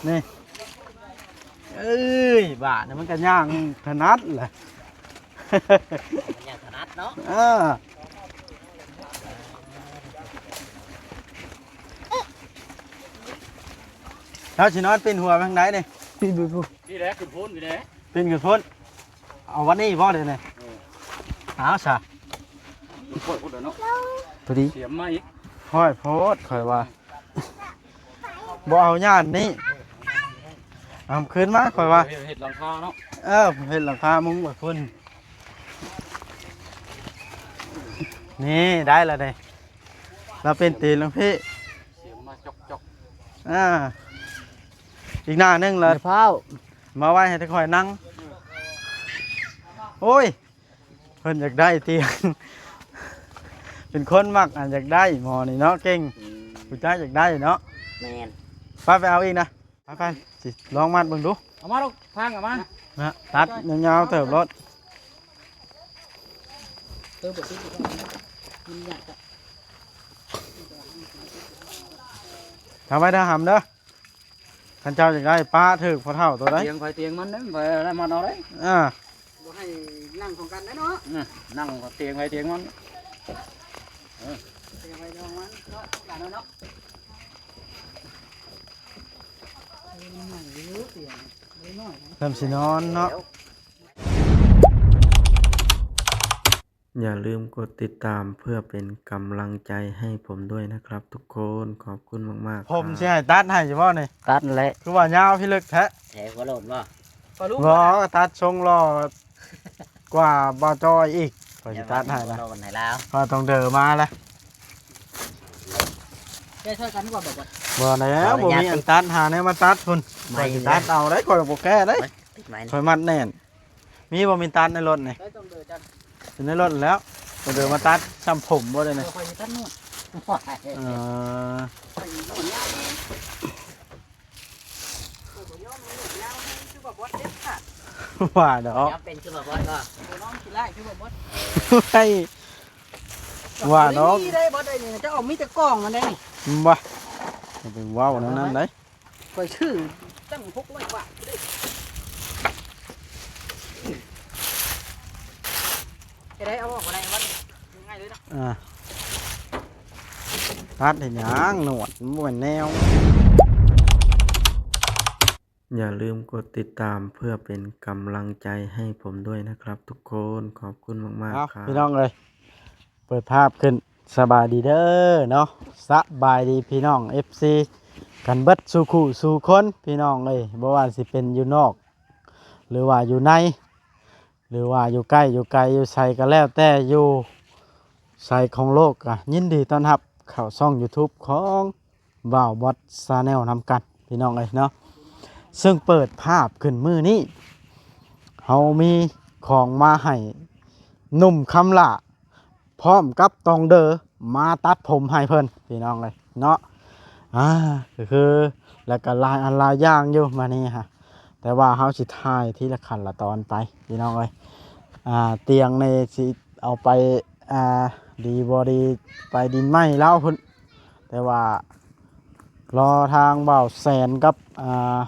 ນີ້ ເອີຍ ບາດນີ້ມັນກໍຍ່າງຖະໜັດແຫຼະ ຍ່າງຖະໜັດເນາະ ເອີ ເຮົາຊິນອນປິ່ນຫົວໄປທາງໃດນີ້? ປີ້ນໄປພຸ້ນ ນີ້ແຫຼະ ຂຶ້ນພຸ້ນ ນີ້ແຫຼະ ປິ່ນຂຶ້ນພຸ້ນ. ເອົາວັນນີ້ບໍ່ເດນີ້? ເອີ ເອົາຊະ ຂ້ອຍພຸ້ນແລ້ວເນາະ ພໍດີ ສຽມມາອີກ ຂ້ອຍໂພດ ຂ້ອຍວ່າ ບໍ່ເອົາຢ້ານນີ້ ເອົາຄືນມາ ຂ້ອຍວ່າ ເຮັດ ເຮັດຫຼັງຄາເນາະ ເອີ ເຮັດຫຼັງຄາມຸງໄວ້ພຸ້ນ ນີ້ໄດ້ລະເດ້ ລາວເປັນຕີນລວງພີ້ ສຽມມາຈອກໆ ອ່າ ອີກໜ້າໜຶ່ງລະ ຢ່າຟ້າວ ມາໄວ້ໃຫ້ແຕ່ຂ້ອຍນັ່ງ ໂອ້ຍ ເພິ່ນຢາກໄດ້ຕິ ເປັນຄົນມັກອັນຢາກໄດ້ໝໍນີ້ເນາະ ເກັ່ງ ອືມ ຜູ້ຊາຍຢາກໄດ້ເນາະ ແມ່ນ ໄປ ໄປເອົາອີກນະ ໄປ ໄປ ຊິລອງມັດເບິ່ງດູ ເອົາມາລູກ ພາງເອົາມາ ນະ ຕັດຍາວໆເຕີບໂລດ ເຕີບບໍ່ຕິດ ມັນຍາກ ທຳໄວ້ເດີຫຳເດີ ຄັນເຈົ້າຢາກໄດ້ ປ້າຖືກພໍ່ເຖົ້າໂຕໃດ ຕຽງໃຜຕຽງມັນເດ້ ໄປໄດ້ມັດເອົາເດ້ ອ່າ ບໍ່ໃຫ້ນັ່ງຂອງກັນເດ້ເນາະ ອືມ ນັ່ງຕຽງໃຜຕຽງມັນ ເອີ ຕຽງໃຜຕຽງມັນເນາະ ຫຼານເນາະ ເລີ່ມຊິນອນເນາະ. ຢ່າลืมกดติดตามเพื่อเป็นกำลังใจให้ผมด้วยนะครับทุกคน ขอบคุณมากๆ ผม ครับ สิให้ตัดให้อยู่บ่นี่ ตัดแหละ คือว่ายาวพิลึกแท้ แท้บ่ลมบ่ บ่ ก็ตัดทรงหล่อกว่าบ่าวจอยอีก ข้อยสิตัดให้นะ บ่ลมให้ลาว ข้อยต้องเดินมาแล้ว ได้ช่วยกันกว่าบ่บ่ บ่แล้ว ขออนุญาต บ่มีอันตัด หาแนวมาตัดพุ่น ไม่ ข้อยสิตัดเอาได้ ข้อยบ่แก้ได้ ติดไม้นี่ ข้อยมัดแน่น มีบ่มีตัดในรถนี่ ได้ต้องเดินจัน อยู่ในรถแล้ว เดี๋ยวมาตัดซ้ำผมบ่ได้นี่ เออ ข้อยสิตัดหนวด เออ ข้อยสิหนวดยาวนี่ ข้อยบ่ยอมให้หนวดยาวให้คือบ่บอสเด็ดขาด ว่าดอก ยอมเป็นคือบ่บอสบ่ บ่น้องขี้ร้ายคือบ่บอส เฮ้ย ว่าดอก นี่ได้บอสได้นี่ จะเอามีแต่กล่องมันได้นี่ บ่ อย่าไปเว้าแนวนั้นเด้ ข้อยซื้อตั้งหกร้อยบาทเด้ จะได้เอาออกบ่ได้วัดง่ายเลยเนาะ อ่า ตัดให้หยัง หนวดมันบ่แม่นแนว อย่าลืมกดติดตามเพื่อเป็นกำลังใจให้ผมด้วยนะครับทุกคน ขอบคุณมากๆ เอ้า ครับ พี่น้องเอ้ย เปิดภาพขึ้น สบายดีเด้อเนาะ สบายดีพี่น้อง เอฟซี กันเบิดสู่คู่สู่คน พี่น้องเอ้ย บ่ว่าสิเป็นอยู่นอก หรือว่าอยู่ใน หรือว่าอยู่ใกล้อยู่ไกล อยู่ไสก็แล้วแต่ อยู่ไสของโลก ก็ยินดีต้อนรับเข้าช่องยูทูบของ บ่าวบอสแชนแนลนำกัน พี่น้องเอ้ยเนาะ ซึ่งเปิดภาพขึ้นมื้อนี้ เฮามีของมาให้หนุ่มคำหล้า พร้อมกับตองเดอ มาตัดผมให้เพิ่น พี่น้องเอ้ยเนาะ อ่า ก็คือ แล้วก็หลายอันหลายอย่างอยู่มานี่ฮะ แต่ว่าเฮาสิถ่ายทีละขั้นละตอนไป พี่น้องเอ้ย อ่า เตียงนี่สิเอาไป อ่า ดีบ่ดี ไปดินไหม้ลาวพุ้น แต่ว่ารอทางบ่าวแสนกับ อ่า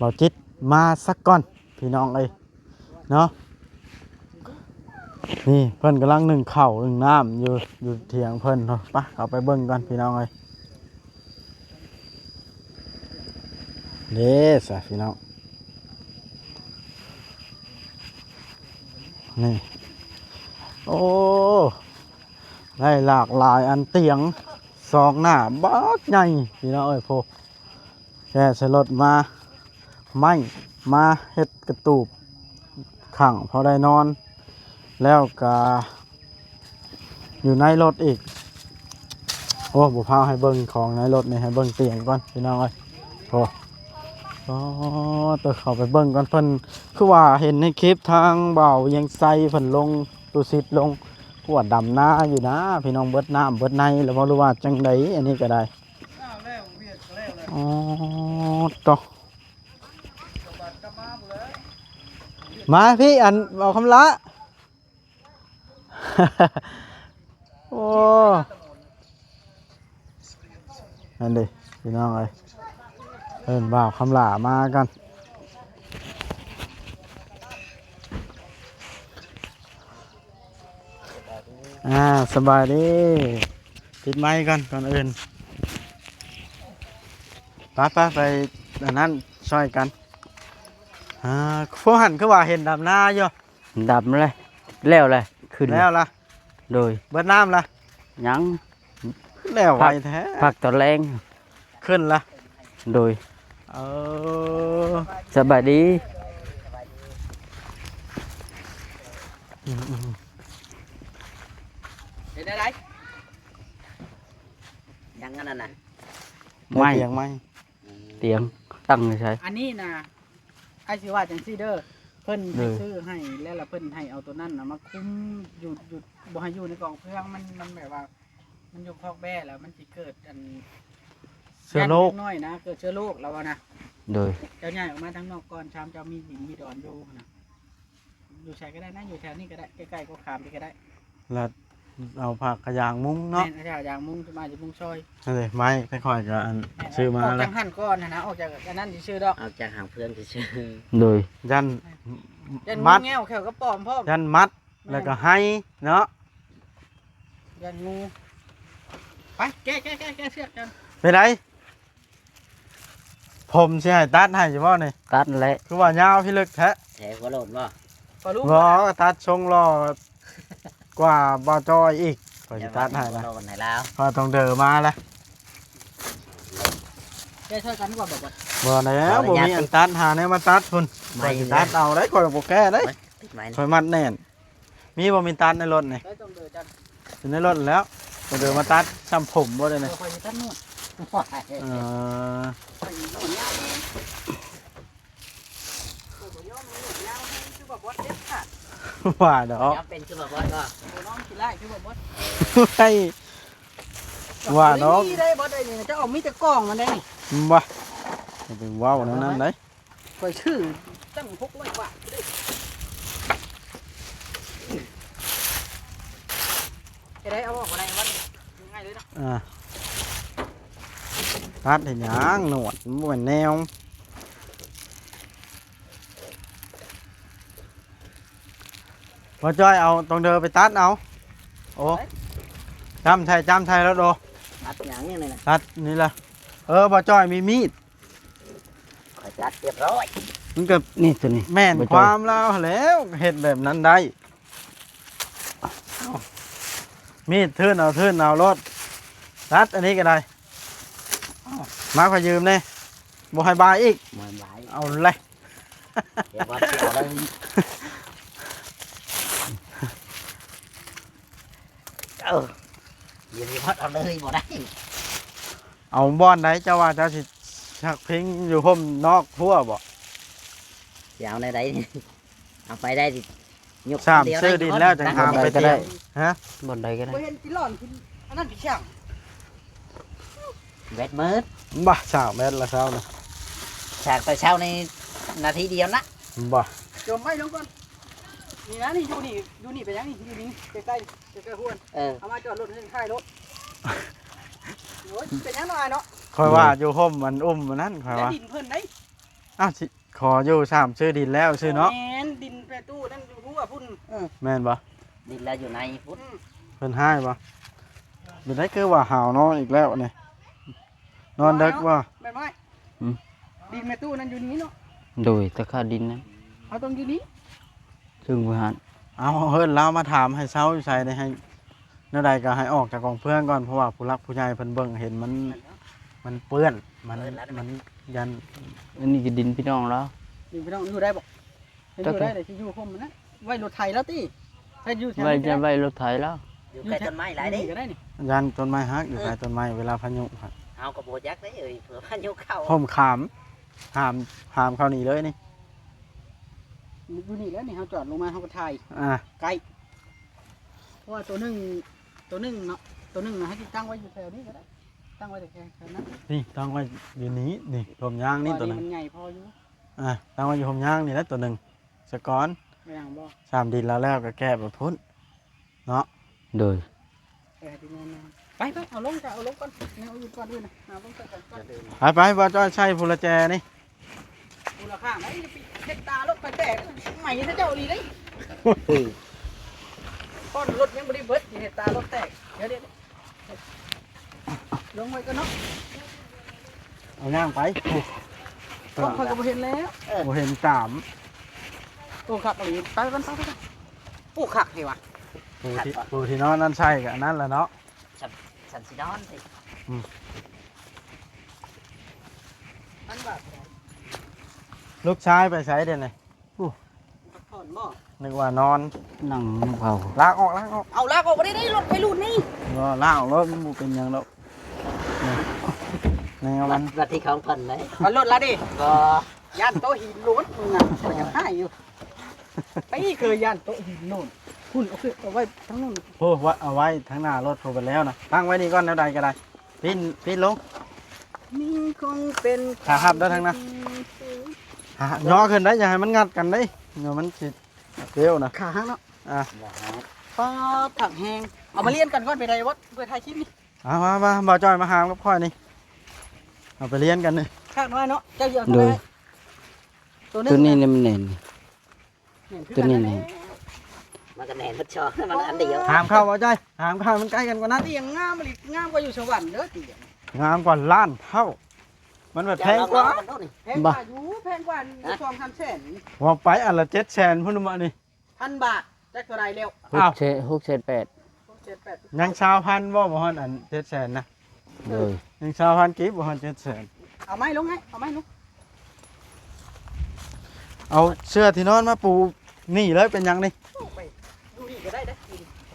บ่าวจิตมาสักก่อน พี่น้องเอ้ยเนาะ นี่เพิ่นกำลังนึ่งข้าวนึ่งน้ำอยู่ อยู่เถียงเพิ่นเนาะ ไป เข้าไปเบิ่งก่อน พี่น้องเอ้ย เด้ซะพี่น้อง นี่ โอ้ ได้หลากหลายอัน เตียงสองหน้าบักใหญ่ พี่น้องเอ้ย โพ แกะใส่รถมา ไม้มาเฮ็ดกระตูบขังพอได้นอน แล้วก็อยู่ในรถอีก โอ้ บ่พาให้เบิ่งของในรถนี่ ให้เบิ่งเตียงก่อนพี่น้องเอ้ย โอ้ โอ้ ตัวเข้าไปเบิ่งก่อน เพิ่นคือว่าเห็นในคลิปทางบ่าวเวียงไซเพิ่นลง ตุสิตลง กวดดำนาอยู่นะพี่น้อง เบิดน้ำเบิดในแล้วบ่รู้ว่าจั่งใด อันนี้ก็ได้ อ๋อ โต มาพี่ อัน เอาคำละ โอ้ นั่นดิ พี่น้องเอ้ย ເອີ້ນບ່າວຄຳຫຼ້າມາກ່ອນ. ອ່າ ສະບາຍດີ. ປິດໄມກ່ອນ ກ່ອນອື່ນ. ໄປໆ ໄປອັນນັ້ນຊ່ອຍກັນ. ອ່າ ພວກຫັ້ນຄືວ່າເຫັນດຳນາຢູ່. ດຳແລ້ວ ແລ້ວແຫຼະ ຂຶ້ນແລ້ວລະ. ໂດຍ. ເບິດນ້ຳລະ? ຍັງ. ແລ້ວໄວແທ້. ພັກຕອນແລງ. ຂຶ້ນລະ. ໂດຍ. ເອີ ສະບາຍດີ. ອືມໆ ເປັນໄດ? ຍັງອັນນັ້ນນະ ໄມ້ ຕຽງໄມ້ ອືມ ຕຽງຕັ້ງຢູ່ໃສ? ອັນນີ້ນະ ອ້າຍຊິວ່າຈັ່ງຊີ້ເດີ ເພິ່ນໃຫ້ ເອີ ຊື້ໃຫ້ແລ້ວ ລະເພິ່ນໃຫ້ເອົາໂຕນັ້ນນະມາຄຸມຢູ່ ຢູ່ ບໍ່ໃຫ້ຢູ່ໃນກອງເຟືອງ ມັນ ມັນແບບວ່າ ມັນຢູ່ຄອກແບ້ແລ້ວມັນຊິເກີດອັນ ເຊື້ອໂລກ ຢ້ານເດັກນ້ອຍນະ ເກີດເຊື້ອໂລກລາວວ່ານະ. ໂດຍ. ເຈົ້າຍ້າຍອອກມາທາງນອກກ່ອນ ຊາມເຈົ້າມີດິນມີດອນຢູ່ຫັ້ນນະ ຢູ່ໃສກໍໄດ້ນະ ຢູ່ແຖວນີ້ກໍໄດ້ ໃກ້ໆກໍຂາມໄປກໍໄດ້ ລະເອົາຜ້າກະຢາງມຸງເນາະ. ແມ່ນ ເອົາຜ້າກະຢາງມຸງ ມາຊິມຸງຊ່ອຍ. ຫັ້ນເດ້ ໄມ້ຂ້ອຍກໍອັນ ແມ່ນ ຊື້ມາ ອອກ ແລ້ວ ຈາກຫັ້ນກ່ອນຫັ້ນນະ ອອກຈາກອັນນັ້ນຊິຊື້ດອກ ອອກຈາກຫາງເພື່ອນຊິຊື້. ໂດຍ. ຢ້ານ ຢ້ານ ມັດ ແງ່ວແຂ້ວກະປອມພ້ອມ ຢ້ານມັດ ແມ່ນ ແລ້ວກໍໄຮ່ເນາະ ຢ້ານງູ. ໄປ ແກະ ແກະ ແກະ ແກະເຊືອກກັນ. ເປັນໃດ? ຜົມຊິໃຫ້ຕັດໃຫ້ຢູ່ບໍ່ນີ້? ຕັດແຫຼະ. ຄືວ່າຍາວພິລຶກແທ້? ແທ້ ຫົວໂລ້ນບໍ່? ບໍ່ ຕັດຊົງຫຼໍ່ກວ່າບ່າວຈ້ອຍອີກ. ຂ້ອຍຊິຕັດໃຫ້ນະ ຫົວໂລ້ນໃຫ້ລາວ. ຂ້ອຍຕ້ອງເດີມາລະ. ແກະຊ່ອຍກັນດີກວ່າ ບໍ່ ບໍ່ ບໍ່ແລ້ວ ບໍ່ມີອັນຕັດ ຫາແນວມາຕັດພຸ້ນ. ຂ້ອຍຊິຕັດເອົາໄດ໋ ຂ້ອຍບໍ່ແກ້ໄດ໋. ຂ້ອຍມັດແໜ້ນ. ມີບໍ່ມີຕັດໃນລົດນີ້? ຕ້ອງເດີຈັງ ຢູ່ໃນລົດແລ້ວ ຕ້ອງເດີມາຕັດຊ່ຳຜົມບໍ່ໄດ້ນີ້? ເອີ ຂ້ອຍຊິຕັດໜວດ. ເອີ ຂ້ອຍຊິໜວດຍາວເອງ ຂ້ອຍບໍ່ຍອມໃຫ້ໜວດຍາວແຮງຄືບ່າວບອດເດັດຂາດ. ວ່າດອກ ຍາວເປັນຄືບ່າວບອດບໍ່? ໂອ້ ນ້ອງຂີ້ລ້າຍຄືບ່າວບອດ. ເອີ ວ່າດອກ ບໍ່ໄດ້ມີໄດ້ ບໍ່ໄດ້ນີ້ ເຈົ້າເອົາມີແຕ່ກອງມັນໄດ້ນີ້. ບໍ່ ຢ່າໄປເວົ້າແນວນັ້ນໄດ໋. ຂ້ອຍຊື້ຕັ້ງຫົກຮ້ອຍບາດເດ້. ເຮັດໄດ້ ເອົາອອກບໍ່ໄດ້ ມັນງ່າຍເລີຍເນາະ. ອ່າ ຕັດເຮັດຫຍັງ? ໜວດມັນບໍ່ແມ່ນແນວ. ບໍ່ຈ້ອຍ ເອົາ ຕ້ອງເດີໄປຕັດເອົາ. ໂອ້ ຈ້ຳໃສ່ ຈ້ຳໃສ່ແລ້ວໂດ. ຕັດຫຍັງນີ້ນະ? ຕັດນີ້ລະ. ເອີ ບໍ່ຈ້ອຍມີມີດ. ຂ້ອຍຕັດຮຽບຮ້ອຍ. ມັນກໍ ນີ້ ໂຕນີ້ ແມ່ນຄວາມລາວຫັ້ນແຫຼ້ວ ເຮັດແບບນັ້ນໄດ້. ເອົາ ມີດ ທຶນເອົາ ທຶນເອົາໂລດ. ຕັດອັນນີ້ກໍໄດ້. ເອົາ ມາ ຂ້ອຍຢືມແດ່. ບໍ່ໃຫ້ບາຍອີກ. ບໍ່ໃຫ້ບາຍ. ເອົາແຫຼະ. ເອີ ຢູ່ທີ່ຮອດເອົາເລີຍບໍ່ໄດ້. ເອົາບ່ອນໃດ ເຈົ້າວ່າເຈົ້າຊິຊັກພິງຢູ່ຮົ່ມນອກຮົ້ວບໍ່? ຊິເອົາແນວໃດ? ເອົາໄປໄດ້ ຍົກ ສາມ ຊື້ດິນແລ້ວຈັ່ງຫາມໄປຕຽງ. ຮະ? ບ່ອນໃດກໍໄດ້. ບໍ່ເຫັນຊິຫຼອນຂຶ້ນ ອັນນັ້ນພີ່ຊ່າງ. ແບັດໝົດ. ບໍ່ ຊາວແບັດລະຊາວນະ. ສາກແຕ່ເຊົ້າໃນນາທີດຽວນະ. ບໍ່ ຈົມໄວ້ລົງກ່ອນ. ນີ້ນະ ນີ້ ຢູ່ນີ້ ຢູ່ນີ້ເປັນຫຍັງນີ້? ຢູ່ນີ້ ໃກ້ໆ ໃກ້ໆຫ້ວນ. ເອີ ເອົາມາຈອດລົດໃຫ້ທ້າຍລົດ. ໂອ້ຍ ເປັນຫຍັງເນາະ ອ້າຍເນາະ? ຂ້ອຍວ່າຢູ່ຮົ່ມອັນອຸ້ມອັນນັ້ນ ຂ້ອຍວ່າ ດິນເພິ່ນໄດ໋. ອ້າວ ຊິ ຂໍຢູ່ ສາມ ຊື້ດິນແລ້ວຊື້ເນາະ. ແມ່ນ ດິນແມ່ຕູ້ນັ້ນຢູ່ຮົ້ວພຸ້ນ. ເອີ ແມ່ນບໍ່? ດິນລາວຢູ່ໃນພຸ້ນ. ອືມ ເພິ່ນຮ້າຍບໍ່? ເປັນໄດ ຄືວ່າຫາວນອນອີກແລ້ວນີ້? ນອນເດິກບໍ່? ແມ່ນບໍ່? ອືມ ດິນແມ່ຕູ້ນັ້ນຢູ່ນີ້ເນາະ. ໂດຍ ຕາຂາດິນນັ້ນ ເຮົາຕ້ອງຢູ່ນີ້. ເຊິ່ງບໍ່ທັນ ເອົາ ເອີ້ນລາວມາຖາມໃຫ້ເຊົາຢູ່ໃສໄດ້ ໃຫ້ແນວໃດກໍໃຫ້ອອກຈາກກອງເຟືອງກ່ອນ ເພາະວ່າຜູ້ຫຼັກຜູ້ໃຫຍ່ເພິ່ນເບິ່ງເຫັນມັນ ມັນເປື້ອນ ມັນ ມັນຢ້ານ. ອັນນີ້ກໍດິນພີ່ນ້ອງລາວ. ດິນພີ່ນ້ອງຢູ່ໄດ້ບໍ່? ມັນຢູ່ໄດ້ ແຕ່ຊິຢູ່ຮົ່ມນະ ໄວ້ລົດໄຖລາວຕິ? ໃຫ້ຢູ່ແຖວນີ້ກໍໄດ້ ໄວ້ລົດໄຖລາວ. ຢູ່ໃກ້ຕົ້ນໄມ້ຫຼາຍເດ້ ຢູ່ແຖວນີ້ກໍໄດ້ນີ້. ຢ້ານຕົ້ນໄມ້ຫັກ ຢູ່ໃກ້ຕົ້ນໄມ້ ເວລາພາຍຸ ເຮົາກໍບໍ່ຈັກເດ້ເອີຍ ເຜື່ອພາຍຸເຂົ້າ. ຮົ່ມຂາມ ຫາມ ຫາມເຂົ້ານີ້ເລີຍນີ້. ຢູ່ນີ້ແຫຼະນີ້ ເຮົາຈອດລົງມາເຮົາກໍຖ່າຍ ອ່າ ໃກ້ ເພາະວ່າໂຕໜຶ່ງ ໂຕໜຶ່ງເນາະ ໂຕໜຶ່ງນະ ເຮົາຊິຕັ້ງໄວ້ຢູ່ແຖວນີ້ກໍໄດ້ ຕັ້ງໄວ້ແຖວ ແຖວນັ້ນ. ນີ້ຕັ້ງໄວ້ຢູ່ນີ້ ນີ້ ຮົ່ມຍາງນີ້ ໂຕໜຶ່ງ ນີ້ມັນໃຫຍ່ພໍຢູ່. ອ່າ ຕັ້ງໄວ້ຢູ່ຮົ່ມຍາງນີ້ແຫຼະໂຕໜຶ່ງສະກ່ອນ. ແມ່ນຫຍັງບໍ່? ສາມ ດິນລາວແລ້ວກໍແກະໄປພຸ້ນເນາະ. ໂດຍ ແກະທີ່ແມ່ນ ໄປໆ ເອົາລົງ ເອົາລົງກ່ອນ ແນວອື່ນກ່ອນ ອື່ນນະ ເອົາລົງກ່ອນ ກ່ອນ ໄປໆ ບໍ່ຈ້ອຍໃສ່ຜູ້ລະແຈນີ້ ຜູ້ລະຂ້າງ ໄປເຮັດຕາລົດໄປແຕກ ໃໝ່ເຂົາເຈົ້າອີ່ຫຼີເດ້ ອືມ ກ້ອນລົດຍັງບໍ່ໄດ້ເບິດ ຊິເຮັດຕາລົດແຕກ ດຽວໆ ລົງໄວ້ກ່ອນເນາະ ເອົາຍ່າງໄປ ໂອ້ ກ້ອງຂ້ອຍກໍບໍ່ເຫັນແລ້ວ ເອີ ບໍ່ເຫັນຕາມ ໂອ້ ຄັກອີ່ຫຼີ ໄປໆໆ ໂອ້ ຄັກແທ້ຫວາ ປູທີ່ ປູທີ່ນອນນັ້ນໃສ່ກໍອັນນັ້ນລະເນາະ ຊັ້ນ ຊັ້ນຊິນອນຕິ ອືມ ພັນບາດ ລູກຊາຍໄປໃສດຽວນີ້? ໂອ້ ພັກຜ່ອນບໍ່? ນຶກວ່ານອນ ນັ່ງນຳເຂົາ ລາກອອກ ລາກອອກ ເອົາລາກອອກບໍ່ໄດ້ ລົດໄປລຸ້ນນີ້ ບໍ່ ລາກອອກໂລດ ມັນບໍ່ເປັນຫຍັງດອກ ນີ້ ນີ້ເອົາມັນ ວັດ ວັດທີ່ຂອງເພິ່ນເດ້ ມັນລົດລະເດ້ ບໍ່ ຢ້ານໂຕະຫີນໂລດ ມຶງນະ ຂ້ອຍຍັງຮ້າຍຢູ່ ໄປເຄີຍຢ້ານໂຕະຫີນໂລດ ພຸ້ນ ເອົາຂຶ້ນ ເອົາໄວ້ທາງນັ້ນ ໂອ້ ວ່າເອົາໄວ້ທາງໜ້າລົດພຸ້ນໄປແລ້ວນະ ຕັ້ງໄວ້ນີ້ກ່ອນ ແນວໃດກໍໄດ້ ປີ້ນ ປີ້ນລົງ ມີຄວາມເປັນ ຂາຫັບເດີທາງນັ້ນ ຫາ ຍໍຂຶ້ນໄດ້ ຢ່າໃຫ້ມັນງັດກັນເດ້ ດຽວມັນຊິເຟວນະ ຂາຫັກເນາະ ອ່າ ປາດ ຄັກແຮງ ເອົາມາລຽນກັນກ່ອນ ໄປໄດ້ບໍ່ ເພື່ອຖ່າຍຄລິບນີ້ ອ່າ ມາ ມາ ບ່າວຈ້ອຍມາຫາມກັບຂ້ອຍນີ້ ເອົາໄປລຽນກັນນີ້ ຄັກນ້ອຍເນາະ ເຈົ້າຢາກ ໂດຍ ໂຕໜຶ່ງ ໂຕນີ້ແຫຼະ ນີ້ມັນແໜ້ນ ແໜ້ນຄືກັນ ໂຕນີ້ແຫຼະ ມັນກໍແໜ້ນໝົດຊ່ອງ ມັນອັນດຽວ ຫາມເຂົ້າ ບ່າວຈ້ອຍ ຫາມເຂົ້າ ມັນໃກ້ກັນກວ່ານັ້ນ ຕຽງງາມອີ່ຫຼີ ງາມກວ່າຢູ່ສະຫວັນເດີຕຽງ ງາມກວ່າລ້ານເທົ່າ ມັນແບບແພງກວ່າ ແພງກວ່າຢູ່ ແພງກວ່າສອງສາມແສນ ວ່າໄປອັນລະເຈັດແສນພຸ້ນມະນີ້ ພັນບາດ ຈັກເທົ່າໃດແລ້ວ ຫົກແສນ ຫົກແສນແປດ ຫົກແສນແປດ ຍັງຊາວພັນບໍ່ ບໍ່ຮອດອັນເຈັດແສນນະ ໂດຍ ຍັງຊາວພັນກີບ ບໍ່ຮອດເຈັດແສນ ເອົາໄມ້ລົງໃຫ້ ເອົາໄມ້ລົງ ເອົາເສື່ອທີ່ນອນມາປູນີ້ເລີຍ ເປັນຫຍັງນີ້ ໂອ້ຍ ຢູ່ນີ້ກໍໄດ້ເດ້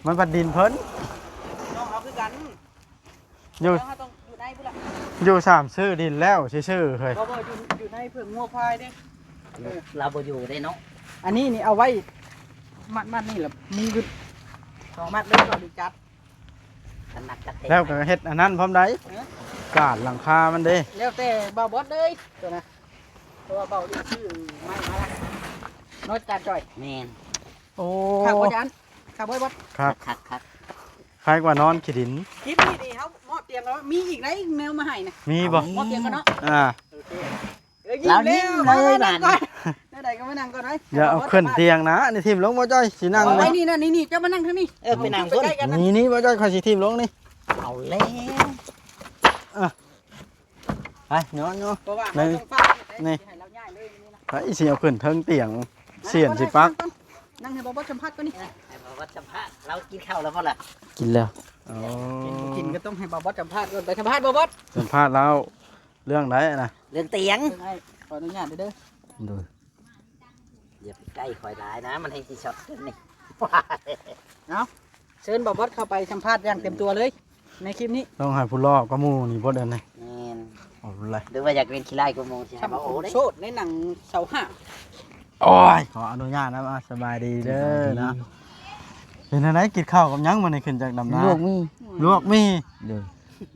ມັນພັດດິນເພິ່ນ ນ້ອງເຮົາຄືກັນ ຢູ່ ແລ້ວເຮົາຕ້ອງຢູ່ໃນພຸ້ນລະ ຢູ່ສາມຊື້ດິນແລ້ວຊື່ໆ ເຮີຍ ບໍ່ ບໍ່ ຢູ່ ຢູ່ໃນເພື່ອງົວຄວາຍເດ້ ເອີ ລາວບໍ່ຢູ່ເດ້ເນາະ ອັນນີ້ນີ້ເອົາໄວ້ ມັດ ມັດນີ້ລະ ມີຢູ່ສອງມັດເລີຍ ກໍໄດ້ຈັດ ກັນໜັກກັນເຕັມ ແລ້ວກໍເຮັດອັນນັ້ນພ້ອມໃດ ເອີ ການຫຼັງຄາມັນເດ້ ແລ້ວແຕ່ບ່າວບອດເລີຍ ຕົວນະ ເພາະວ່າເບົາອີກຊື້ໄມ້ມາລະ ເນາະ ຈານຈ່ອຍ ແມ່ນ ໂອ້ ຄັກບໍ່ຈານ ຄັກບໍ່ບອດ ຄັກ ຄັກໆ ຄລ້າຍກວ່ານອນຂີ້ດິນ ຄລິບນີ້ນີ້ເຮົາມອບຕຽງແລ້ວ ມີອີກໃດແນວມາໃຫ້ນະ ມີບໍ່ ມອບຕຽງກ່ອນເນາະ ອ່າ ໂອເຄ ເອີ ຍິ້ມແລ້ວ ຍິ້ມເລີຍບາດນີ້ ແນວໃດກໍມານັ່ງກ່ອນໄວ້ ຢ່າເອົາຂຶ້ນຕຽງນະ ນີ້ຖິ້ມລົງ ບໍ່ຈ້ອຍ ຊິນັ່ງ ເອົາໄວ້ນີ້ນະ ນີ້ໆ ເຈົ້າມານັ່ງທາງນີ້ ເອີ ໄປນັ່ງພຸ້ນ ນີ້ໆ ບໍ່ຈ້ອຍ ຂ້ອຍຊິຖິ້ມລົງນີ້ ເອົາແລ້ວ ອ່ະ ໄປ ຍ້ອນໆ ເພາະວ່າເຮົາຕ້ອງຟ້າວ ນີ້ ນີ້ ຊິໃຫ້ລາວຍ້າຍເລີຍນີ້ນະ ໃຜຊິເອົາຂຶ້ນເທິງຕຽງ ສຽນຊິປັກ ນັ່ງໃຫ້ບ່າວບອດສຳພາດກ່ອນນີ້ ໃຫ້ບ່າວບອດສຳພາດ ລາວກິນເຂົ້າແລ້ວບໍ່ລະ ກິນແລ້ວ ອໍ ກິນບໍ່ກິນກໍຕ້ອງໃຫ້ບ່າວບອດສຳພາດກ່ອນ ໄປສຳພາດບ່າວບອດ ສຳພາດລາວເລື່ອງໃດນະ ເລື່ອງຕຽງ ເອີ ຂໍອະນຸຍາດເດີ ໂດຍ ຢ່າໄປໃກ້ຂ້ອຍຫຼາຍນະ ມັນແຮ່ງຊິຊັອດຂຶ້ນນີ້ ເອົາ ເຊີນບ່າວບອດເຂົ້າໄປສຳພາດຢ່າງເຕັມຕົວເລີຍ ໃນຄລິບນີ້ ຕ້ອງໃຫ້ຜູ້ຫຼໍ່ກວ່າໝູ່ນີ້ບໍ່ເດີນນີ້ ແມ່ນ ເອົາເລີຍ ຫຼືວ່າຢາກເປັນຂີ້ຮ້າຍກວ່າໝູ່ ຊິໃຫ້ມາໂອ້ເດ້ ໂສດໃນໜັງຊາວຫ້າ ໂອ້ຍ ຂໍອະນຸຍາດນະ ສະບາຍດີເດີນະ ເປັນຈັ່ງໃດ ກິນເຂົ້າກັບຫຍັງມື້ນີ້ ຂຶ້ນຈາກດຳນາ ລວກໝີ່ ລວກໝີ່ ໂດຍ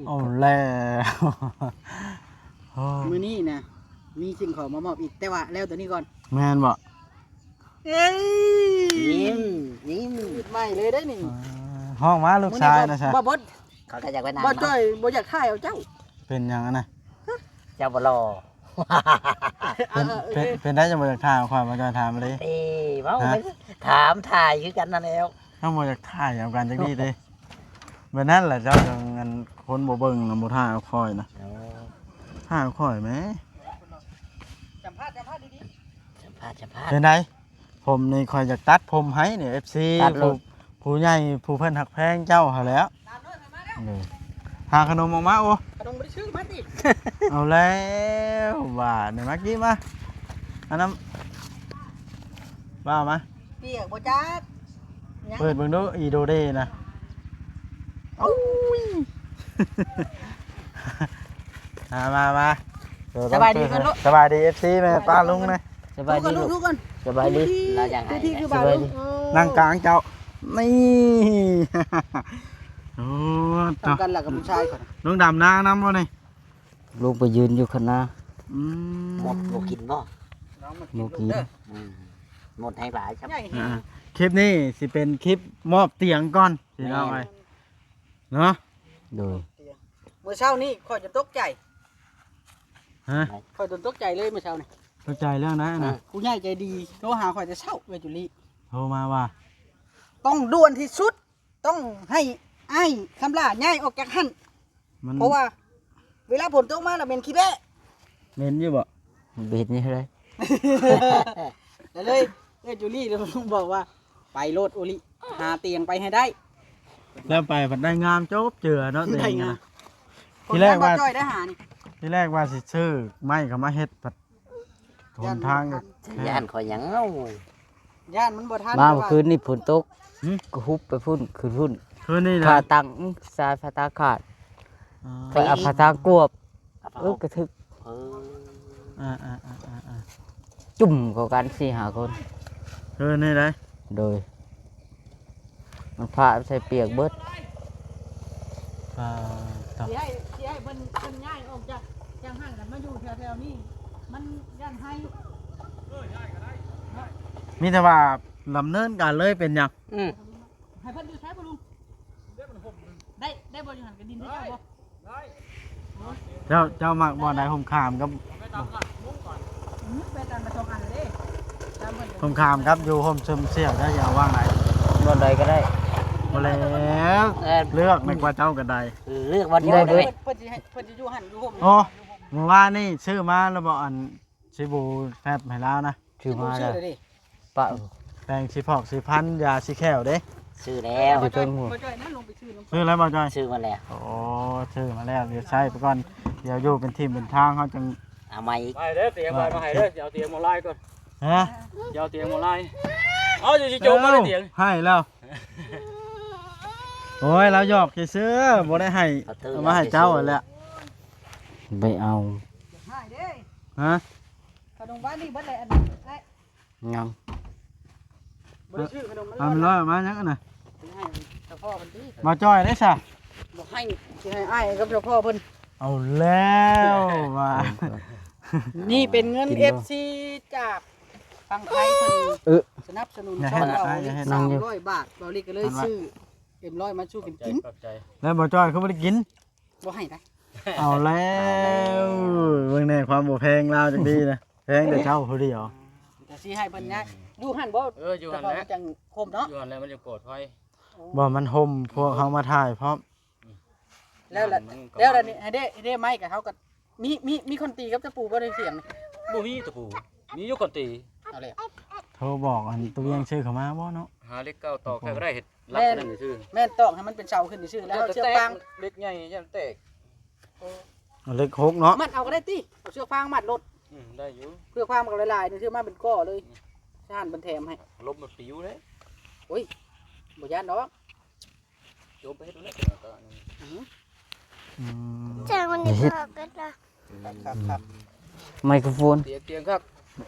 ເອົາແລ້ວ ໂອ້ ມື້ນີ້ນະ ມີສິ່ງຂອງມາມອບອີກ ແຕ່ວ່າແລ້ວໂຕນີ້ກ່ອນ ແມ່ນບໍ່? ເອີຍ ຍິ້ມ ຍິ້ມ ໃໝ່ເລີຍເດ້ນີ້ ອ່າ ຮ້ອງມາລູກຊາຍນະຊະ ບໍ່ ບໍ່ ເຂົາກໍຢາກໄປນຳ ບໍ່ ເນາະ ຈ້ອຍບໍ່ຢາກຖ່າຍເອົາເຈົ້າ ເປັນຫຍັງຫັ້ນນະ ເຈົ້າບໍ່ຫຼໍ່ ເປັນ ເອີ ເປັນ ເປັນໄດ້ຈັ່ງບໍ່ຢາກຖ່າຍເອົາຂ້ອຍ ບໍ່ຈ້ອຍຖາມມາເລີຍ ເອີ ເວົ້າ ຮະ ໄປ ຖາມຖ່າຍຄືກັນນັ້ນແຫຼ້ວ ເຮົາບໍ່ຢາກຖ່າຍເອົາກັນຈັກນິດເດ້ ແບບນັ້ນແຫຼະ ເຈົ້າຈັ່ງອັນ ຄົນບໍ່ເບິ່ງນະ ບໍ່ຖ່າຍເອົາຂ້ອຍນະ ເອີ ຖ່າຍເອົາຂ້ອຍແມ ສຳພາດ ສຳພາດດີໆ ສຳພາດ ສຳພາດ ເປັນໃດ? ຜົມນີ້ຂ້ອຍຢາກຕັດຜົມໃຫ້ນີ້ ເອັຟຊີ ຕັດໂລດ ຜູ້ ຜູ້ໃຫຍ່ ຜູ້ເພິ່ນຮັກແພງເຈົ້າຫັ້ນແຫຼ້ວ ຕາມເດີນມາແລ້ວ ເອີ ຫາຂະໜົມອອກມາ ໂອ້ ຂະໜົມບໍ່ໄດ້ຊື້ມາຕິ ເອົາແລ້ວ ບາດນີ້ ມາກີ້ມາ ອັນນັ້ນ ວ່າມາ ປຽກບໍ່ຈັກ ຍັງ ເປີດເບິ່ງດູ ອີໂດເດນະ ໂອ້ຍ ມາ ມາ ມາ ເອີ ສະບາຍດີກ່ອນລູກ ສະບາຍດີ ເອັຟຊີ ແມ່ປ້າລຸງນະ ສະບາຍດີລູກ ສະບາຍດີ ລາວຢາກໃຫ້ ສະບາຍດີ ເອີ ນັ່ງກາງເຈົ້າ ນີ້ ໂອ້ ທຳກັນລະກັບຜູ້ຊາຍ ລົງດຳນານຳບໍ່ນີ້? ລົງໄປຢືນຢູ່ຄັນນາ ອືມ ມົດບໍ່ກິນບໍ່? ບໍ່ກິນ ອືມ ມົດແຮງຫຼາຍ ອ່າ ຄລິບນີ້ຊິເປັນຄລິບມອບຕຽງກ່ອນ ພີ່ນ້ອງເອີຍ ເນາະ ໂດຍ ມື້ເຊົ້ານີ້ຂ້ອຍຈົນຕົກໃຈ ຮະ? ຂ້ອຍຈົນຕົກໃຈເລີຍມື້ເຊົ້ານີ້. ຕົກໃຈເລື່ອງໃດນະ? ຜູ້ໃຫຍ່ໃຈດີໂທຫາຂ້ອຍແຕ່ເຊົ້າ ເອື້ອຍຈູລີ ໂທມາວ່າ ຕ້ອງດ່ວນທີ່ສຸດ ຕ້ອງໃຫ້ອ້າຍຄຳຫຼ້າຍ້າຍອອກຈາກຫັ້ນ ມັນ ເພາະວ່າເວລາຝົນຕົກມາລະເໝັນຂີ້ແບ້. ເໝັນຢູ່ບໍ່? ບໍ່ເຫັນຢູ່ເລີຍ. ກໍເລີຍ ເອື້ອຍຈູລີເລີຍບອກວ່າ ໄປໂລດໂອລິ ຫາຕຽງໄປໃຫ້ໄດ້ ແລ້ວໄປພັດໄດ້ງາມຈົບເຈືອເນາະ ໄດ້ງາມ. ທີແລກວ່າ ບໍ່ຈ້ອຍໄດ້ຫານີ້ ທີແລກວ່າຊິຊື້ໄມ້ເຂົ້າມາເຮັດ ພັດຫົນທາງກໍ ຢ້ານ ຢ້ານຂ້ອຍຫຍັງເອົາ ຢ້ານມັນບໍ່ທັນ. ມາເມື່ອຄືນນີ້ຝົນຕົກ ຫຶ? ກໍຮຸບໄປພຸ້ນ ຂຶ້ນພຸ້ນ ຄືນນີ້ນະ ຜ້າຕັງ ສາຍຜ້າຕາຂາດ ອໍ ໄປເອົາຜ້າຕາກວບ ເອີ ກະຖືກ ເອີ ອ່າໆໆໆ ຈຸ້ມເຂົ້າກັນສີ່ຫ້າຄົນ ຄືນນີ້ໄດ໋. ໂດຍ ມັນພາໃສ່ປຽກເບິດ. ອ່າ ຕ້ອງ ຊິໃຫ້ ຊິໃຫ້ເພິ່ນ ເພິ່ນຍ້າຍອອກຈາກ ຈາກຫັ້ນ ແລ້ວມາຢູ່ແຖວໆນີ້ ມັນຢ້ານໄຮ່. ມີແຕ່ວ່າດຳເນີນການເລີຍ ເປັນຫຍັງ? ອືມ ໃຫ້ເພິ່ນຢູ່ໃສບໍ່ລຸງ? ໄດ້ ໄດ້ບໍ່? ຢູ່ຫັ້ນກະດິນເຈົ້າບໍ່? ເຈົ້າ ເຈົ້າມັກບ່ອນໃດ? ຮົ່ມຂ້າມກັບ ອືມ ໄປຕາມໄປສອງອັນເດ້ ຕາມເພິ່ນ ຮົ່ມຂ້າມກັບຢູ່ຮົ່ມຊົມຊ່ຽວ ເຈົ້າຊິເອົາບ່ອນໃດ? ບ່ອນໃດກໍໄດ້ ບໍ່ແລ້ວ ເອີ ເລືອກແມ່ນກວ່າເຈົ້າກໍໄດ້ ເລືອກບ່ອນຢູ່ ເພິ່ນ ເພິ່ນຊິໃຫ້ ເພິ່ນຊິຢູ່ຫັ້ນຢູ່ຮົ່ມ. ໂອ້ ມື້ວານນີ້ຊື້ມາແລ້ວບໍ່? ອັນ ສະບູແຟບໃຫ້ລາວນະ ຊື້ມາແລ້ວ ປະ ແປງສີພອກສີພັນ ຢາສີແຂ້ວເດ້ ຊື້ແລ້ວ ຢູ່ເທິງຫູ ບໍ່ຈ່ອຍນະ ລົງໄປຊື້ນຳ ຊື້ແລ້ວບໍ່ຈ່ອຍ? ຊື້ມາແລ້ວ ໂອ້ ຊື້ມາແລ້ວ ດຽວໃຊ້ໄປກ່ອນ ດຽວຢູ່ເປັນທີມເປັນທາງ ເຮົາຈັ່ງເອົາໃໝ່ອີກ ໄປເດີ ຕຽງມາໃຫ້ເດີ ຊິເອົາຕຽງມາລາຍກ່ອນ ຮະ ຊິເອົາຕຽງມາລາຍ ເອົາ ຊິໂຈມມາໄດ້ຕຽງ ໃຫ້ແລ້ວ ໂອ້ຍ ລາວຫຍອກຊື່ໆ ບໍ່ໄດ້ໃຫ້ ເອົາມາໃຫ້ເຈົ້າຫັ້ນແຫຼະ ໄປເອົາ ຮະ? ຂະໜົມຫວານນີ້ເບິດແລ້ວ ອັນນັ້ນ ຍັງ ບໍ່ໄດ້ຊື້ຂະໜົມມັນ ເອົາມັນລອຍອອກມາຍັງອັນນະ ຊິໃຫ້ເຈົ້າພໍ່ເພິ່ນຕິ ມາຈ່ອຍໄດ້ຊະ ບໍ່ໃຫ້ ຊິໃຫ້ອ້າຍກັບເຈົ້າພໍ່ເພິ່ນ ເອົາແລ້ວວ່າ ນີ້ເປັນເງິນ ເອັຟຊີ ຈາກຝັ່ງໄທເພິ່ນ ເອີ ສະໜັບສະໜູນຊ່ອງເຮົາ ສາມຮ້ອຍບາດ ເບົາລິກກໍເລີຍຊື້ເອັມຮ້ອຍມາສູ່ກັນກິນ ແລ້ວບໍ່ຈ່ອຍຄືບໍ່ໄດ້ກິນ? ບໍ່ໃຫ້ໄດ໋ ເອົາແລ້ວ ເບິ່ງແນ່ຄວາມບໍ່ແພງລາວຈັກດີນະ ແພງແຕ່ເຈົ້າຜູ້ດຽວ ຈະຊິໃຫ້ເພິ່ນຍ້າຍ ຢູ່ຫັ້ນບໍ່? ເອີ ຢູ່ຫັ້ນແຫຼະ ຈັ່ງໂຮມເນາະ ຢູ່ຫັ້ນແຫຼະ ມັນຈະປອດໄພ ບໍ່ ມັນຮົ່ມ ພວກເຮົາມາຖ່າຍພ້ອມ ແລ້ວລະ ແລ້ວລະນີ້ ໃຫ້ເດ້ ໃຫ້ເດ້ໄມ້ກັບເຮົາກໍ ມີ ມີ ມີຄົນຕີກັບຕະປູບໍ່ ໄດ້ສຽງນີ້? ບໍ່ມີຕະປູ ມີຢູ່ຄົນຕີ ເອົາແລ້ວ ໂທບອກອັນຕະວຽງຊື່ເຂົ້າມາບໍ່ເນາະ ຫາເຫຼັກເກົ່າຕອກໃສ່ກໍໄດ້ ເຮັດຫຼັກນັ້ນຊື່ ແມ່ນຕອກໃຫ້ມັນເປັນເສົາຂຶ້ນຊື່ ແລ້ວເອົາເຊືອກຟາງ ເຫຼັກໃຫຍ່ຢ້ານແຕກ ເອົາເຫຼັກຫົກເນາະ ມັດເອົາກໍໄດ້ຕິ ເອົາເຊືອກຟາງມັດໂລດ ອືມ ໄດ້ຢູ່ ເຊືອກຟາງມັນກໍຫຼາຍໆ ຊື້ມາເປັນກໍເລີຍ ອືມ ຊານເພິ່ນແຖມໃຫ້ ລົມມັນປິວເດ້ ໂອ້ຍ ບໍ່ຢ້ານດອກ ໂຈມໄປເຮັດແລ້ວ ອືມ ອືມ ຈ້າງມັນເຮັດ ຄັກໆໆ ໄມໂຄຣໂຟນ ຕຽງ ຕຽງຄັກ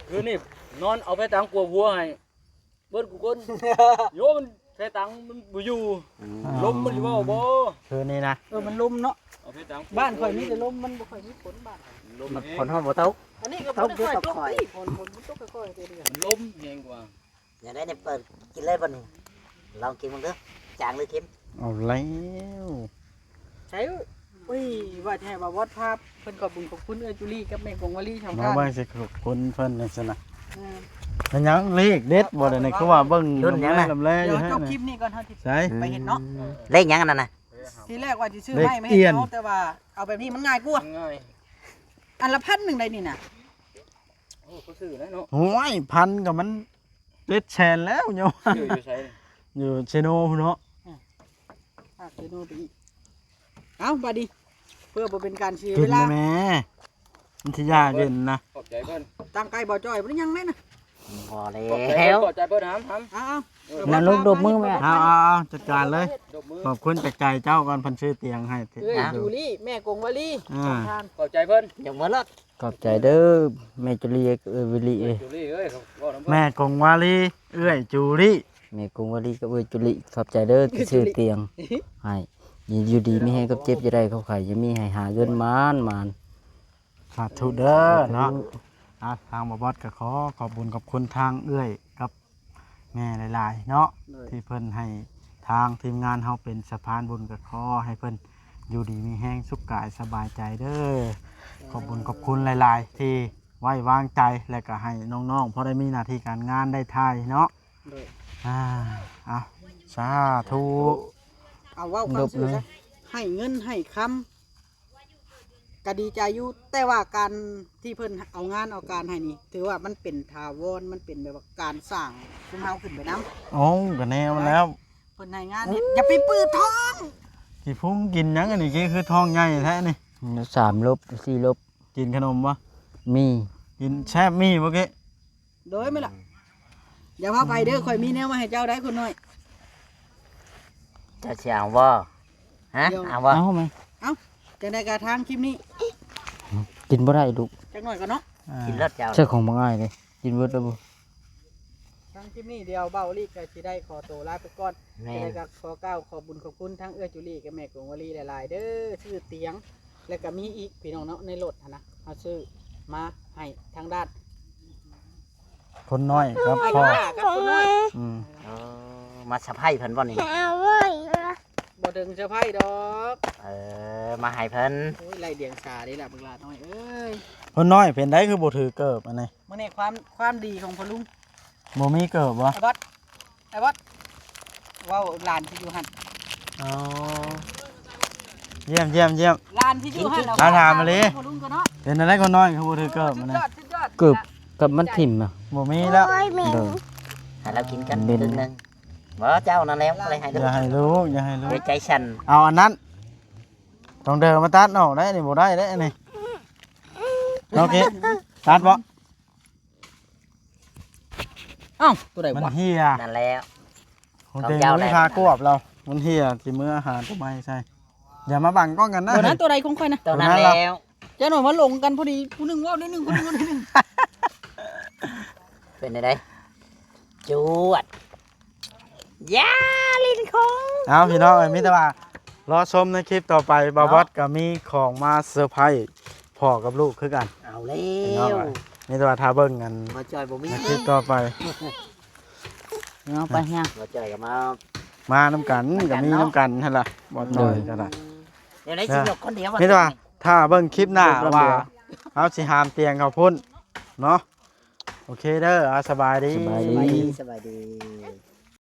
ຄືນີ້ນອນເອົາໄຟຕາງກວບຫົວໃຫ້ ເບິດກູຄົນ ໂຍ ມັນໃສ່ຕັງມັນບໍ່ຢູ່ ອືມ ລົມມັນຊິເວົ້າບໍ່ ຄືນີ້ນະ ເອີ ມັນລົມເນາະ ເອົາໃສ່ຕັງ ບ້ານຂ້ອຍມີແຕ່ລົມ ມັນບໍ່ຄ່ອຍມີຝົນບ້ານ ລົມ ມັນ ແຮງ ຝົນຮອດບໍ່ຕົກ ອັນນີ້ກໍບໍ່ໄດ້ຄ່ອຍຕົກ ຝົນ ຝົນຕົກຄ່ອຍໆ ມັນລົມແຮງກວ່າ ຢ່າໄດ້ ນີ້ເປີດກິນເລີຍບໍ່ນີ້ ລອງກິນເບິ່ງເດີ ຈາງຫຼືເຄັມ ເອົາແລ້ວ ໃສ ໂອ້ຍ ວ່າຈະໃຫ້ບ່າວບອດພາເພິ່ນຂອບບຸນຂອບຄຸນເອື້ອຍຈູລີກັບແມ່ກົງວາລີ ຊ່ອງທ່ານ ວ່າຊິຂອບຄຸນເພິ່ນຈັ່ງຊັ້ນນະ ແມ່ນຫຍັງເລກເດັດບໍ່ ດຽວນີ້ຄືວ່າເບິ່ງ ລຸ້ນຫຍັງນະ ລຳແລ ລຳແລຢູ່ ດຽວຈົບຄລິບນີ້ກ່ອນ ເຮົາຊິ ໃສ ໄປເຮັດເນາະ ເລກຫຍັງອັນນັ້ນນະ ທີແລກວ່າຊິຊື້ໄມ້ມາເຮັດເສົາ ແຕ່ວ່າເອົາແບບນີ້ມັນງ່າຍກວ່າ ງ່າຍ ອັນລະພັນໜຶ່ງໄດ໋ນີ້ນະ ໂອ້ ກໍຊື້ແລ້ວເນາະ ໂອ້ຍ ພັນກໍມັນ ເຈັດແສນແລ້ວໂຍມ ຢູ່ ຢູ່ໃສ? ຢູ່ເຊໂນພຸ້ນເນາະ ອືມ ພາກເຊໂນໄປອີກ ເອົ້າ ບາດນີ້ ເພື່ອບໍ່ເປັນການເສຍເວລາ ກິນແມ່ ມັນຊິຢາເຢັນນະ ຂອບໃຈເພິ່ນ ຕັ້ງໃກ້ບໍ່ຈ່ອຍບໍ່ໄດ້ຫຍັງແມ່ນະ ພໍແລ້ວ ຂອບໃຈເພິ່ນ ຂອບໃຈເພິ່ນ ຫຳ ຫຳ ເອົາໆ ເອົາ ມາລຸກດົບມືແມ່ ເອົາໆ ຈັດການເລີຍ ດົບມື ຂອບຄຸນຈາກໃຈເຈົ້າກ່ອນ ເພິ່ນຊື້ຕຽງໃຫ້ ເອື້ອຍຈູລີ ແມ່ກົງວາລີ ອ່າ ຂອບໃຈເພິ່ນ ຍົກມືໂລດ ຂອບໃຈເດີ ແມ່ຈູລີ ເອື້ອຍຈູລີເອີຍ ແມ່ກົງວາລີ ເອື້ອຍຈູລີ ແມ່ກົງວາລີກັບເອື້ອຍຈູລີ ຂອບໃຈເດີທີ່ຊື້ຕຽງໃຫ້ ຢູ່ດີມີແຮງ ຄວາມເຈັບຢ່າໄດ້ ຄວາມໄຂ້ຢ່າມີ ໃຫ້ຫາເງິນໝານໆ ສາທຸເດີເນາະ ອ່າ ທາງບ່າວບອດກໍຂໍຂອບບຸນຂອບຄຸນທາງເອື້ອຍກັບ ແມ່ຫຼາຍໆເນາະ ໂດຍ ທີ່ເພິ່ນໃຫ້ທາງທີມງານເຮົາເປັນສະພານບຸນ ກໍຂໍໃຫ້ເພິ່ນ ຢູ່ດີມີແຮງ ສຸກກາຍສະບາຍໃຈເດີ້. ຂອບບຸນຂອບຄຸນຫຼາຍໆ ທີ່ໄວ້ວາງໃຈ ແລະກໍໃຫ້ນ້ອງໆ ພໍໄດ້ມີໜ້າທີ່ການງານໄດ້ຖ່າຍເນາະ. ໂດຍ ອ່າ ເອົາ ສາທຸ. ເອົາ ເວົ້າຄວາມຊື່ຊະ ໃຫ້ເງິນໃຫ້ຄຳ ກໍດີໃຈຢູ່ ແຕ່ວ່າການທີ່ເພິ່ນເອົາງານເອົາການໃຫ້ນີ້ ຖືວ່າມັນເປັນຖາວອນ ມັນເປັນແບບວ່າການສ້າງຊຸມເຮົາຂຶ້ນໄປນຳ. ໂອ້ ກໍແນວມັນແລ້ວ ເພິ່ນໃຫ້ງານເຮັດ ຢ່າໄປເປີດທ້ອງ. ຊິພຸງກິນຫຍັງອັນນີ້ ຄືທ້ອງໃຫຍ່ແທ້ນີ້? ສາມລົບ ສີ່ລົບ. ກິນຂະໜົມບໍ່? ມີ. ກິນແຊບມີບໍ່ເກະ? ໂດຍ ແມ່ນລະ. ຢ່າພາໄປເດີ້ ຂ້ອຍມີແນວມາໃຫ້ເຈົ້າໄດ໋ ຄົນນ້ອຍ. ເຈົ້າຊິເອົາບໍ່? ຮະ? ດຽວ ເອົາບໍ່? ເອົາແມ່. ເອົ້າ ຈັ່ງໃດກໍທາງຄລິບນີ້ ກິນບໍ່ໄດ້ລູກ ຈັກໜ້ອຍກ່ອນເນາະ. ອ່າ ກິນເລີດເຈົ້າ ໃສ່ຂອງບັກອ້າຍເດ້ ກິນເບິດແລ້ວບໍ່? ທາງຄລິບນີ້ດຽວເບົາລີກໍຊິໄດ້ຂໍໂຕລາໄປກ່ອນ. ແມ່ນ. ຈັ່ງໃດກໍຂໍກ່າວຂອບບຸນຂອບຄຸນທາງເອື້ອຍຈູລີກັບແມ່ກົງວາລີຫຼາຍໆເດີ້ ຊື້ຕຽງ ແລ້ວກໍມີອີກພີ່ນ້ອງເນາະ ໃນລົດຫັ້ນນະ ເຮົາຊື້ມາໃຫ້ທາງດ້ານ ຄົນນ້ອຍກັບພໍ່ ອ້າຍກັບນ້າກັບຄົນນ້ອຍ. ອືມ. ເອີ ມາສະໄພເພິ່ນບໍ່ນີ້? ບໍ່ເຖິງສະໄພດອກ. ເອີ ມາໃຫ້ເພິ່ນ. ໂອ້ຍ ໄລ່ດຽງສາເດ້ລະບັກຫຼ້ານ້ອຍເອີຍ. ຄົນນ້ອຍເປັນໄດ ຄືບໍ່ຖືເກີບອັນນີ້? ມື້ນີ້ຄວາມ ຄວາມດີຂອງພໍ່ລຸງ ບໍ່ມີເກີບບໍ່? ໄອ້ບອດ ໄອ້ບອດ ເວົ້າຫຼານທີ່ຢູ່ຫັ້ນ. ອໍ ຢ້ຽມ ຢ້ຽມ ຢ້ຽມ. ຫຼານທີ່ຢູ່ຫັ້ນ ມາຖາມມາເລີຍ ພໍ່ລຸງກໍເນາະ. ເປັນຈັ່ງໃດຄົນນ້ອຍຄືບໍ່ຖືເກີບ ສຸດຍອດ ສຸດຍອດ. ເກີບກັບມັນຖິ້ມນະ ບໍ່ມີແລ້ວ. ໂດຍ ໃຫ້ລາວກິນກັນເຄິ່ງໜຶ່ງ. ບໍ່ ເຈົ້ານັ້ນແຫຼະ ບໍ່ໄດ້ໃຫ້ລູກ. ຢ່າໃຫ້ລູກ ຢ່າໃຫ້ລູກ ໃຈສັ່ນ. ເອົາອັນນັ້ນ ຕ້ອງເດີນມາຕັດອອກໄດ໋ ນີ້ບໍ່ໄດ້ເດ້ນີ້. ໂອເຄ ຕັດບໍ່? ເອົ້າ ຕົວໃດວະ? ມັນເຫ່ຍ. ນັ້ນແຫຼະ ຂອງເຈົ້າ ຂອງເຈົ້າແຫຼະ ມີພາກວບລາວ ມັນເຫ່ຍ ຊິເມືອຫາຕົວໃໝ່ໃສ່. ຢ່າມາບັງກ້ອງກັນນະ. ຕົວນັ້ນ ຕົວໃດຂອງຂ້ອຍນະ? ຕົວນັ້ນແຫຼະ. ຈັກໜ້ອຍມາຫຼົງກັນພໍດີ ຜູ້ໜຶ່ງເວົ້າໜ້ອຍໜຶ່ງ ຜູ້ໜຶ່ງເວົ້າໜ້ອຍໜຶ່ງ. ເປັນໃດ? ຈວດ. ຢ່າຫຼິ້ນຂອງ. ເອົາ ພີ່ນ້ອງເອີຍ ມີແຕ່ວ່າລໍຊົມໃນຄລິບຕໍ່ໄປ ບ່າວບອດກໍມີຂອງມາເຊີໄພພໍ່ກັບລູກຄືກັນ. ເອົາແລ້ວ ມີແຕ່ວ່າຖ້າເບິ່ງກັນ ບ່າວຈ່ອຍບໍ່ມີ ໃນຄລິບຕໍ່ໄປ. ເອົາໄປຫຍັງ? ບ່າວຈ່ອຍກໍມາ ມານຳກັນ ນຳກັນ ກໍມີ ເນາະ ນຳກັນຫັ້ນລະ ບ່າວຈ່ອຍກໍໄດ້. ແນວໃດຊິຍົກຄົນດຽວ ມີແຕ່ວ່າຖ້າເບິ່ງຄລິບໜ້າວ່າເຮົາຊິຫາມຕຽງເຂົາພຸ້ນເນາະ. ໂອເຄເດີ ເອົາ ສະບາຍດີ ສະບາຍດີ ສະບາຍດີ.